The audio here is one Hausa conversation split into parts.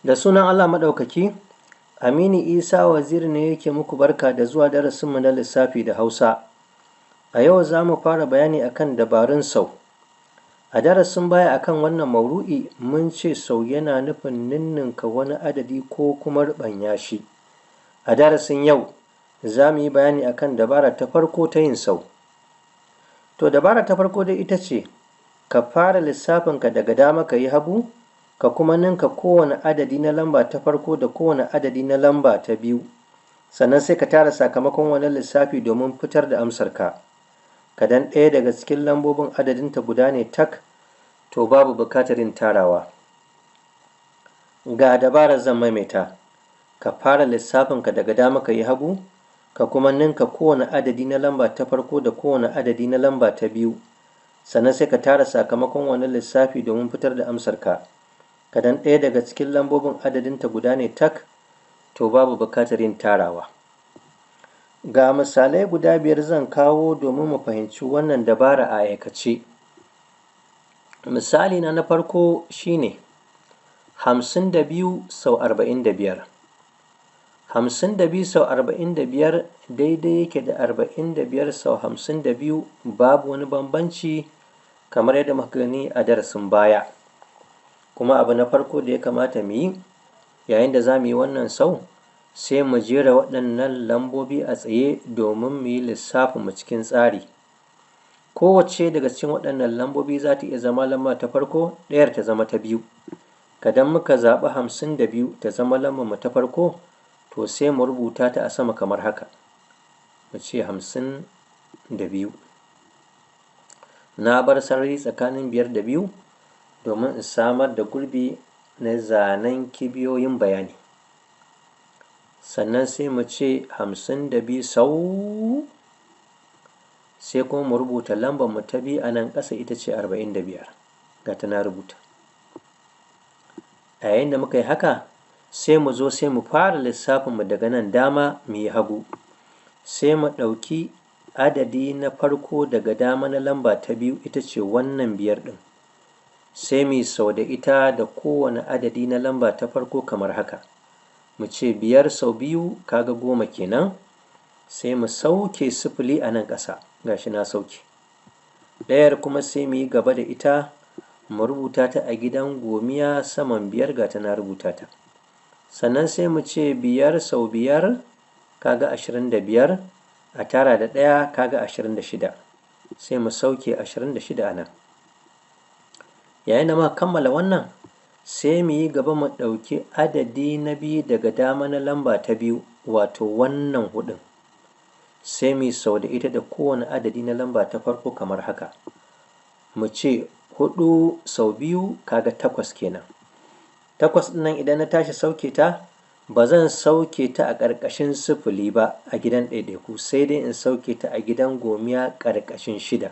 Da sunan Allah Maɗaukaki, Aminu Isa Waziri ne yake muku barka da zuwa darasinmu na lissafi da Hausa. A yau za mu fara bayani akan dabarun sau. A darasin baya akan wannan maudu'i mun ce sau yana nufin ninninka wani adadi ko kuma ruɓanya shi. A darasin yau za mu yi bayani akan dabara ta farko ta yin sau. To dabara ta farko dai ita ce ka fara lissafinka daga dama ka yi hagu, ka kuma ninka kowane adadi na lamba ta farko da kowane adadi na lamba ta biyu, sannan sai ka tara sakamakon wannan lissafi domin fitar da amsarka. Kadan ɗaya daga cikin lambobin adadinta guda ne tak, to babu buƙatar yin tarawa. Ga dabarar zan maimaita: ka fara lissafinka daga dama ka yi hagu, ka kuma ninka kowane adadi na lamba ta farko da kowane adadi na lamba ta biyu, sannan sai ka tara sakamakon wannan lissafi domin fitar da amsarka. Kadan ɗaya daga cikin lambobin adadinta guda ne tak, to babu buƙatar yin tarawa. Ga misalai guda biyar zan kawo domin mu fahimci wannan dabara a aikace. Misali na farko shi ne 52 sau 45. 52 sau 45 daidai yake da 45 sau 52, babu wani bambanci kamar yadda muka gani a darasin baya. Kuma abu na farko da ya kamata mu yi yayin da za mu yi wannan sau, sai mu jera waɗannan lambobi a tsaye domin mu yi lissafinmu cikin tsari. Kowacce daga cikin waɗannan lambobi za ta iya zama lamba ta farko, ɗayar ta zama ta biyu. Kadan muka zaɓi 52 ta zama lambarmu ta farko, to sai mu rubuta ta a sama kamar haka. Mu ce 52. Na bar sarari tsakanin 5 da 2 domin in samar da gurbi na zanen kibiyoyin bayani. Sannan sai mu ce 52 sau, sai kuma mu rubuta lambarmu ta biyu a nan ƙasa, ita ce 45. Ga ta na rubuta. A yayin da muka yi haka, sai mu zo sai mu fara lissafinmu daga nan dama mu yi hagu. Sai mu ɗauki adadi na farko daga dama na lamba ta biyu, ita ce wannan 5 ɗin. Sai mu yi sau da ita da kowane adadi na lamba ta farko kamar haka. Mu ce 5 sau 2 kaga 10 kenan, sai mu sauke 0 a nan ƙasa, ga shi na sauke. Ɗayar kuma sai mu yi gaba da ita, mu rubuta ta a gidan gomiya saman 5, ga ta na rubuta ta. Sannan sai mu ce 5 sau 5 kaga 25, a tara da 1 kaga 26, sai mu sauke 26 a nan. Yayin da muka kammala wannan, sai mu yi gaba mu ɗauki adadi na biyu daga dama na lamba ta biyu, wato wannan 4ɗin. Sai mu yi sau da ita da kowane adadi na lamba ta farko kamar haka. Mu ce 4 sau 2 kaga 8 kenan. 8 ɗin nan idan na tashi sauke ta, ba zan sauke ta a ƙarƙashin 0 ba a gidan ɗaiɗaiku, sai dai in sauke ta a gidan gomiya ƙarƙashin 6.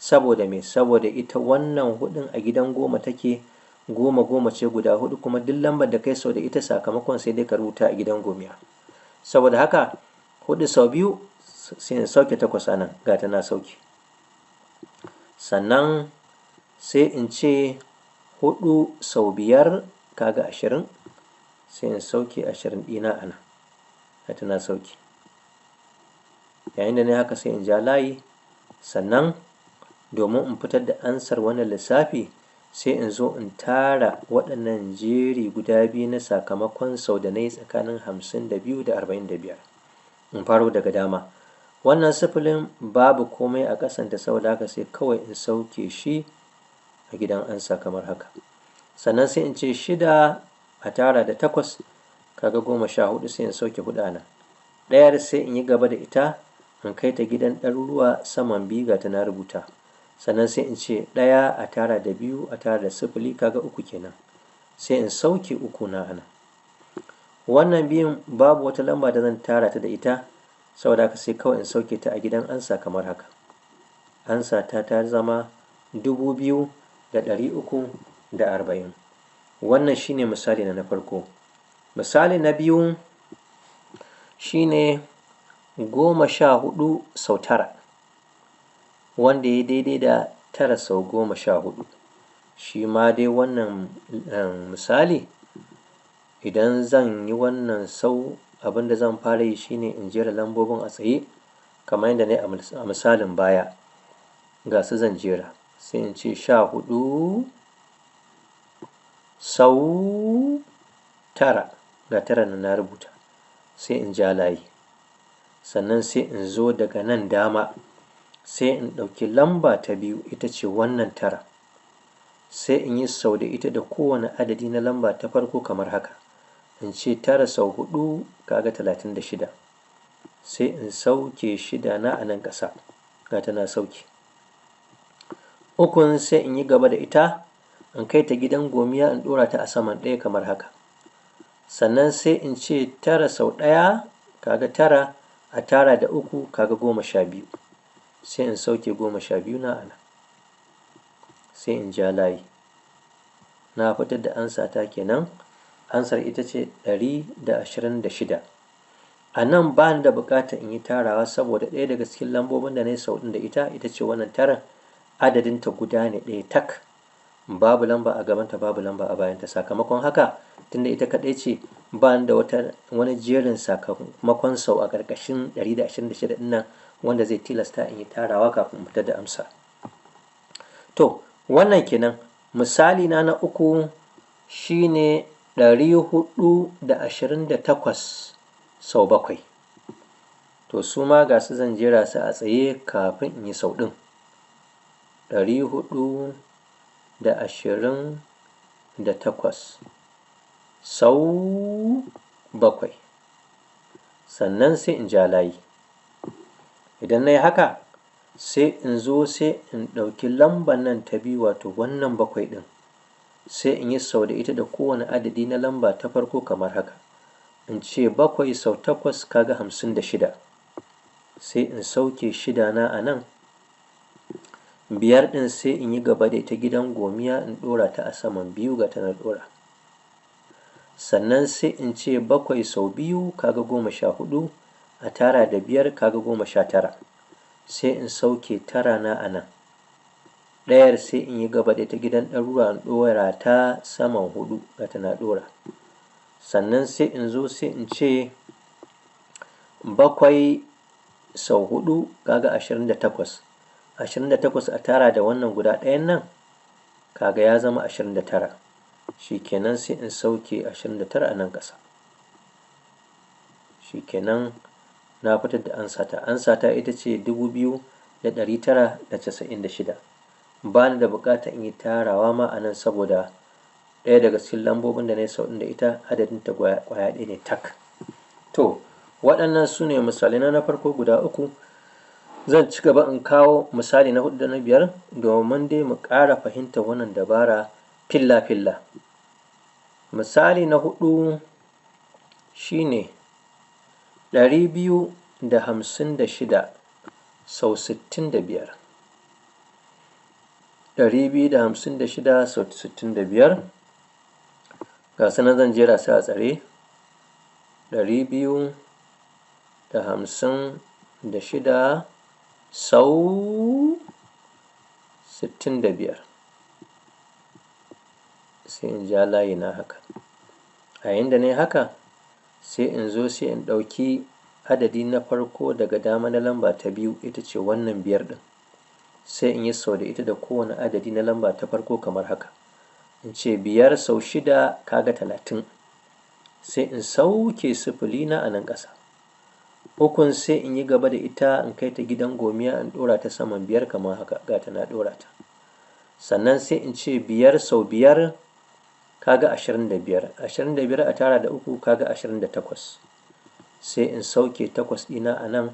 Saboda me? Saboda ita wannan 4ɗin a gidan 10 take, 10 10 ce guda 4, kuma duk lambar da kai sau da ita sakamakon sai dai ka rubuta a gidan gomiya. Saboda haka 4 sau 2 sai in sauke 8 a nan, ga ta na sauke. Sannan sai in ce 4 sau 5 kaga 20, sai in sauke 20 ɗina a nan, ga ta na sauke. Yayin da na yi haka sai in ja layi, sannan domin in fitar da ansar wannan lissafi sai in zo in tara waɗannan jeri guda biyu na sakamakon sau da na yi tsakanin 52 da 45. In faro daga dama. Wannan 0 babu komai a ƙasanta, saboda haka sai kawai in sauke shi a gidan ansa kamar haka. Sannan sai in ce 6 a tara da 8 kaga 14, sai in sauke 4 a nan. Ɗayar sai in yi gaba da ita in kai ta gidan ɗaruruwa saman 2, ga ta na rubuta. Sannan sai in ce 1 a tara da 2 a tara da 0 kaga 3 kenan. Sai in sauke 3 na a nan. Wannan 2n babu wata lamba da zan tara ta da ita, saboda haka sai kawai in sauke ta a gidan ansa kamar haka. Ansa ta ta zama 2340. Wannan shi ne misali na farko. Misali na biyu shi ne 14 sau 9, wanda ya daidai da 9 sau 14. Shi ma dai wannan misali Idan zan yi wannan sau, abin da zan fara yi shine in jera lambobin a tsaye kamar yadda na yi a misalin baya. Ga su zan jera, sai in ce 14 sau 9, ga 9 nan na rubuta, sai in ja layi. Sannan sai in zo daga nan dama, sai in ɗauki lamba ta biyu, ita ce wannan 9, sai in yi sau da ita da kowane adadi na lamba ta farko kamar haka. In ce 9 sau 4 kaga 36, sai in sauke 6 na a nan ƙasa, ga ta na sauke. 3 sai in yi gaba da ita, in kai ta gidan gomiya in ɗora ta a saman 1 kamar haka. Sannan sai in ce 9 sau 1 kaga 9, a tara da 3 kaga 12, sai in sauke 12 na a nan, sai in ja layi. Na fitar da ansa ta kenan. Ansar ita ce 126. A nan ba ni da buƙatar in yi tarawa saboda ɗaya daga cikin lambobin da na yi sau ɗin da ita, ita ce wannan 9, adadinta guda ne ɗaya tak. Babu lamba a gabanta, babu lamba a bayanta. Sakamakon haka, tunda ita kaɗai ce, ba ni da wani jerin sakamakon sau a ƙarƙashin 126 ɗin nan wanda zai tilasta in yi tarawa kafin in fitar da amsa. To, wannan kenan. Misali na na uku shine 428 sau 7. To, su ma ga su zan jera su a tsaye kafin in yi sau ɗin. 428 sau 7. Sannan sai in ja layi. Idan na yi haka, sai in zo sai in ɗauki lambar nan ta biyu, wato wannan 7 ɗin, sai in yi sau da ita da kowane adadi na lamba ta farko kamar haka. In ce 7 sau 8 kaga 56, sai in sauke 6 na a nan. 5 ɗin sai in yi gaba da ita gidan gomiya in ɗora ta a saman 2, ga ta na ɗora. Sannan sai in ce 7 sau 2 kaga 14, a tara da 5 kaga 19, sai in sauke 9 na a nan. Ɗayar sai in yi gaba da ita gidan ɗaruruwa in ɗora ta saman 4, ga ta na ɗora. Sannan sai in zo sai in ce 7 sau 4 kaga 28. 28 a tara da wannan guda ɗayan nan kaga ya zama 29. Shikenan sai in sauke 29 a nan ƙasa. Shikenan na fitar da ansa ta. Ansa ta ita ce 2996. Ba ni da buƙatar in yi tarawa ma a nan saboda ɗaya daga cikin lambobin da na yi sau ɗin da ita adadinta ƙwaya ɗaya ne tak. To, waɗannan su ne misalai na farko guda uku. Zan ci gaba in kawo misali na 4 da na 5 domin dai mu ƙara fahimtar wannan dabara filla-filla. Misali na 4 shine 256 sau 65. 256 sau 65. Ga su nan zan jera su a tsare. 256 sau 65. Sai in ja layi na haka. A yayin da na yi haka, sai in zo sai in ɗauki adadi na farko daga dama na lamba ta biyu, ita ce wannan 5 ɗin, sai in yi sau da ita da kowane adadi na lamba ta farko kamar haka. In ce 5 sau 6 kaga 30, sai in sauke 0 na a nan ƙasa. 3 sai in yi gaba da ita in kai ta gidan gomiya in ɗora ta saman 5 kamar haka, ga ta na ɗora ta. Sannan sai in ce 5 sau 5 kaga 25, 25 a tara da 3 kaga 28, sai in sauke 8 ɗina a nan.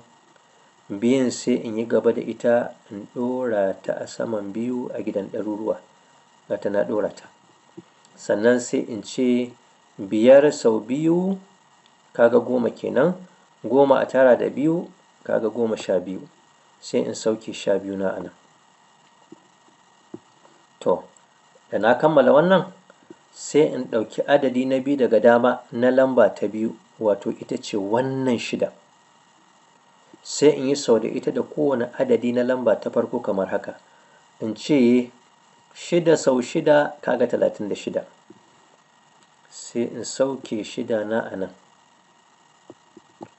2 sai in yi gaba da ita in ɗora ta a saman 2 a gidan ɗaruruwa, ga ta na ɗora ta. Sannan sai in ce 5 sau 2 kaga 10 kenan, 10 a tara da 2 kaga 12, sai in sauke 12 na a nan. To, da na kammala wannan, sai in ɗauki adadi na biyu daga dama na lamba ta biyu, wato ita ce wannan 6, sai in yi sau da ita da kowane adadi na lamba ta farko kamar haka. In ce 6 sau 6 kaga 36. Sai in sauke 6 na a nan.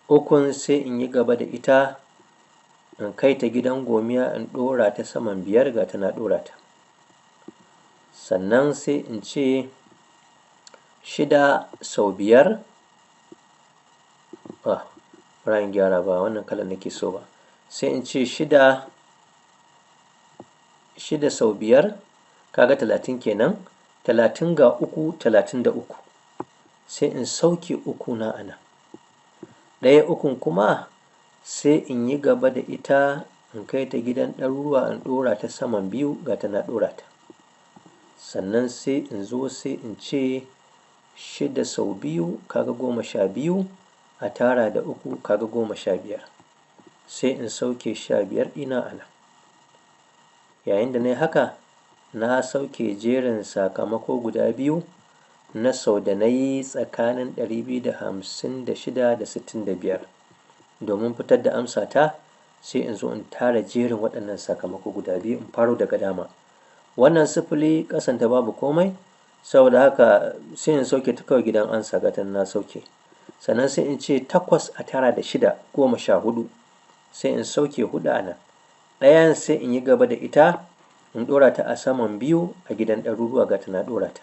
3 sai in yi gaba da ita in kai ta gidan gomiya in ɗora ta saman 5, ga ta na ɗora ta. Sannan sai in ce 6 sau 5, bara in gyara, ba wannan kalan nake so ba. Sai in ce 6 sau 5, kaga 30 kenan. 30 ga 3, 33. Sai in sauke 3 na a nan. Ɗaya 3 kuma sai in yi gaba da ita in kai ta gidan ɗaruruwa in ɗora ta saman 2, ga ta na ɗora ta. Sannan sai in zo sai in ce 6 sau 2, kaga 12, a tara da 3, kaga 15. Sai in sauke 15 ɗina a nan. Yayin da na yi haka, na sauke jerin sakamako guda biyu na sau da na yi tsakanin 256 da 65. Domin fitar da amsa ta, sai in zo in tara jerin waɗannan sakamako guda biyu, in faro daga dama. Wannan 0 ƙasanta babu komai, saboda haka sai in sauke ta kawai gidan ansa, ga ta na sauke. Sannan sai in ce 8 a tara da 6, 14. Sai in sauke 4 a nan. Ɗayan sai in yi gaba da ita in ɗora ta a saman 2 a gidan ɗaruruwa, ga ta na ɗora ta.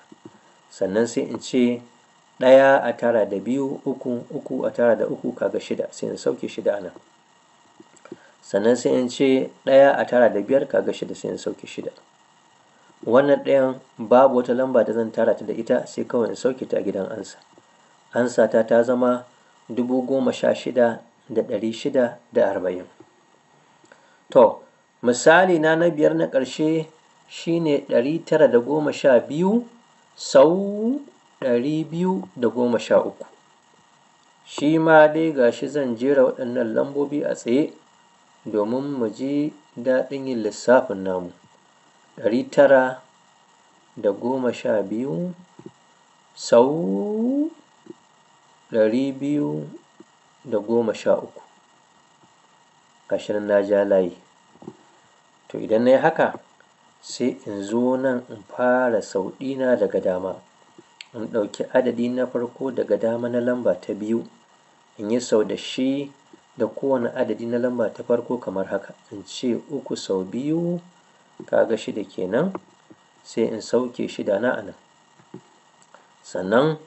Sannan sai in ce 1 a tara da 2, 3, 3 a tara da 3, kaga 6, sai in sauke 6 a nan. Sannan sai in ce 1 a tara da 5, kaga 6, sai in sauke 6. Wannan ɗayan babu wata lamba da zan tara ta da ita, sai kawai in sauke ta a gidan ansa. Ansa ta ta zama 16,640. To, misali na na 5 na ƙarshe shine 912 sau 213. Shi ma dai gashi zan jera waɗannan lambobi a tsaye domin mu ji daɗin yin lissafin namu. 912 sau 213. Gashi nan na ja layi. To idan na yi haka, sai in zo nan in fara sau ɗina daga dama. In ɗauki adadi na farko daga dama na lamba ta 2, in yi sau da shi da kowane adadi na lamba ta farko kamar haka. In ce 3 sau 2, kaga 6 kenan, sai in sauke 6 na a nan. Sannan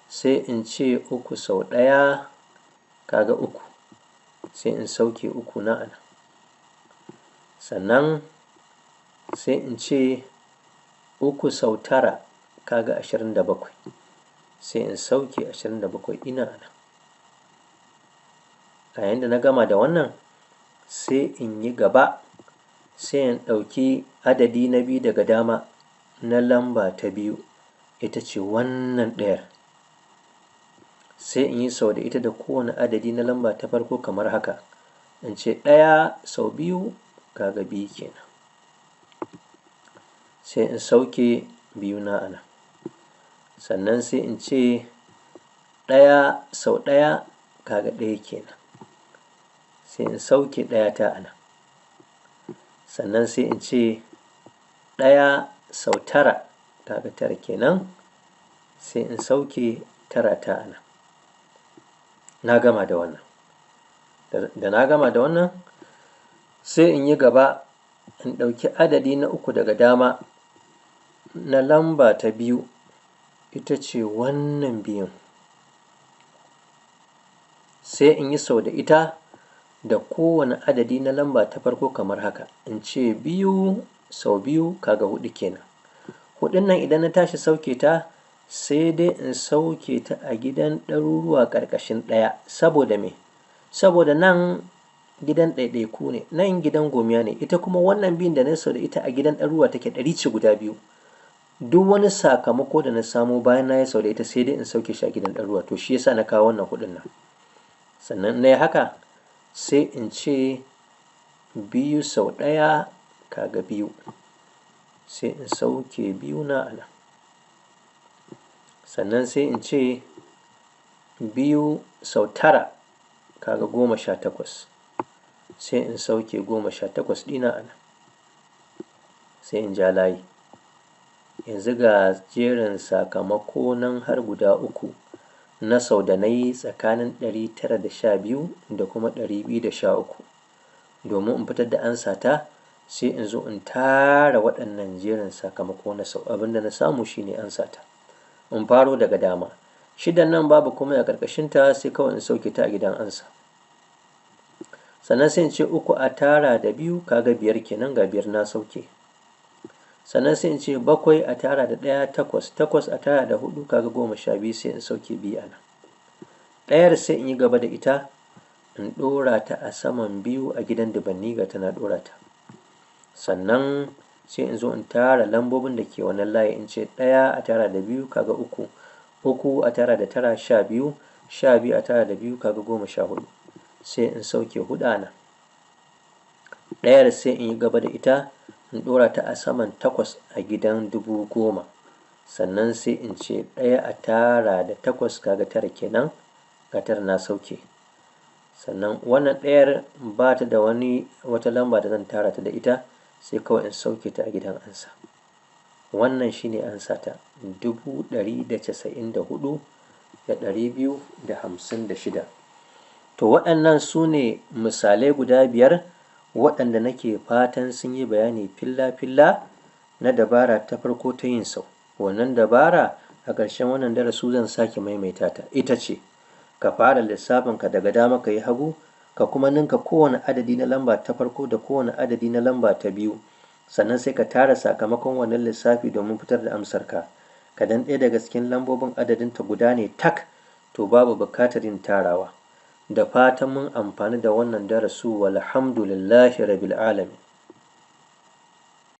sai in ce 3 sau 1, kaga 3, sai in sauke 3 na a nan. Sannan sai in ce 3 sau 9, kaga 27, sai in sauke 27 ɗina a nan. A yayin da na gama da wannan, sai in yi gaba, sai in ɗauki adadi na 2 daga dama na lamba ta 2, ita ce wannan ɗayar. Sai in yi sau da ita da kowane adadi na lamba ta farko kamar haka. In ce 1 sau 2, kaga 2 kenan. Sai in sauke 2 na a nan. Sannan sai in ce 1 sau 1, kaga 1 kenan. Sai in sauke 1 ta a nan. Sannan sai in ce 1 sau 9, kaga 9 kenan. Sai in sauke 9 ta a nan. Na gama da wannan. Da na gama da wannan, sai in yi gaba in ɗauki adadi na 3 daga dama na lamba ta 2, ita ce wannan 2. Sai in yi sau da ita da kowane adadi na lamba ta farko kamar haka. In ce 2 sau 2, kaga 4 kenan. 4 nan idan na tashi sauke ta, sai dai in sauke ta a gidan ɗaruruwa ƙarƙashin 1. Saboda me? Saboda nan gidan ɗaiɗaiku ne, nan gidan gomiya ne. Ita kuma wannan 2 da na sau da ita a gidan ɗaruruwa take, 100 ce guda 2. Duk wani sakamako da na samo bayan na yi sau da ita, sai dai in sauke shi a gidan ɗaruruwa. To shi yasa na kawo wannan 4 nan. Sannan na yi haka, sai in ce 2 sau 1, kaga 2. Sai in sauke 2 na a nan. Sannan sai in ce 2 sau 9, kaga 18. Sai in sauke 18 ɗina a nan. Sai in ja layi. Yanzu ga jerin sakamako nan har guda uku na sau da na yi tsakanin 912 da kuma 213. Domin in fitar da ansa ta, sai in zo in tara waɗannan jerin sakamako na sau. Abin da na samu shine ansa ta. In faro daga dama. Shidan nan babu komai a ƙarƙashinta, sai kawai in sauke ta a gidan ansa. Sannan sai in ce 3 a tara da 2, kaga 5 kenan, ga 5 na sauke. Sannan sai in ce 7 a tara da 1, 8, 8 a tara da 4, kaga 12, sai in sauke 2 a nan. Ɗayar sai in yi gaba da ita, in ɗora ta a saman 2 a gidan dubanni, ga tana ɗora ta. Sannan sai in zo in tara lambobin da ke wannan layi, in ce 1 a tara da 2, kaga 3, 3 a tara da 9, 12, 12 a tara da 2, kaga 14, sai in sauke 4 a nan. Ɗayar sai in yi gaba da ita, in ɗora ta a saman 8 a gidan 10,000. Sannan sai in ce 1 a tara da 8, kaga 9 kenan, ga 9 na sauke. Sannan wannan ɗayar ba ta da wani wata lamba da zan tara ta da ita, sai kawai in sauke ta a gidan ansa. Wannan shine ansa ta, 194,256. To waɗannan su ne misalai guda 5 waɗanda nake fatan sun yi bayani filla-filla na dabara ta farko ta yin sau. Wannan dabara a ƙarshen wannan darasu zan sake maimaita ta. Ita ce, ka fara lissafinka daga dama ka yi hagu, ka kuma ninka kowane adadi na lamba ta farko da kowane adadi na lamba ta biyu. Sannan sai ka tara sakamakon wannan lissafi domin fitar da amsarka. Kadan ɗaya daga cikin lambobin adadinta guda ne tak, to babu buƙatar yin tarawa. Da fatan mun amfani da wannan darasu, walhamdulillahi rabbil alamin.